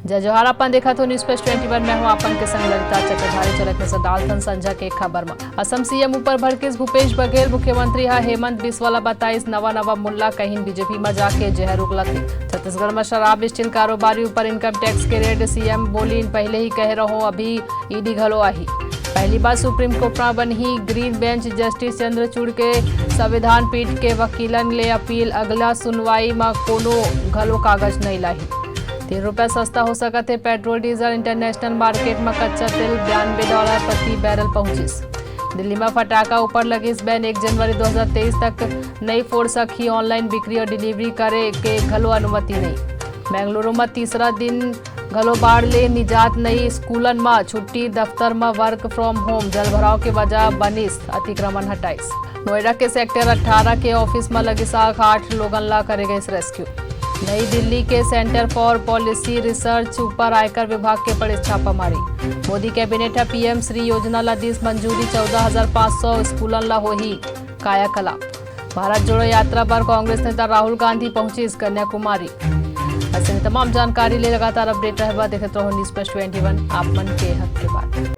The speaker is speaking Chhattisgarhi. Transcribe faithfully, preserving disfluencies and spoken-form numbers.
जय जोहार, अपन देखत हो News Flash twenty one, मैं हूं अपन के संग ललिता चक्रधारी। चलत नजर डालथन संझा के खबर म। असम सीएम ऊपर भड़किस भूपेश बघेल, मुख्यमंत्री ह हेमंत बिस्वा ल बताइस नवा नवा मुल्ला, कहिन बीजेपी म जाके जहर उगलथे। छत्तीसगढ़ म शराब स्टिल कारोबारी ऊपर इनकम टैक्स के रेड, सीएम बोलिन पहले ही कहे रहो, अभी ईडी घलो आही। पहली बार सुप्रीम कोर्ट म बनही ग्रीन बेंच, जस्टिस चंद्रचूड़ के संविधान पीठ के वकीलन ले अपील, अगला सुनवाई म कोनो घलो कागज नइ लाही। तीन रुपया सस्ता हो सकत हे पेट्रोल डीजल, इंटरनेशनल मार्केट म कच्चा तेल बयानबे डॉलर प्रति बैरल पहुंचिस। दिल्ली म फटाका ऊपर लगिस बैन, एक जनवरी दो हज़ार तेईस तक नइ फोड़ सकही, ऑनलाइन बिक्री और डिलीवरी करे के घलो अनुमति नइ। बेंगलुरु म तीसरा दिन घलो बाढ़ ले निजात नइ, स्कूलन म छुट्टी, दफ्तर म work from home, जलभराव के वजह बनिस अतिक्रमण हटाइस। नोएडा के सेक्टर अट्ठारह के ऑफिस म लगिस आग, आठ लोगन ला करे गइस रेस्क्यू। नई दिल्ली के सेंटर फॉर पॉलिसी रिसर्च ऊपर आयकर विभाग के पड़िस छापामारी। मोदी कैबिनेट ह पीएम श्री योजना ला दिस मंजूरी, चौदह हजार पाँच सौ स्कूलन ला होही कायाकल्प। भारत जोड़ो यात्रा बर कांग्रेस नेता राहुल गांधी पहुंचिस कन्याकुमारी। अइसने तमाम जानकारी ले लगातार अपडेट रहे बर देखत रहो News Flash twenty one, आप मन के हक के बात।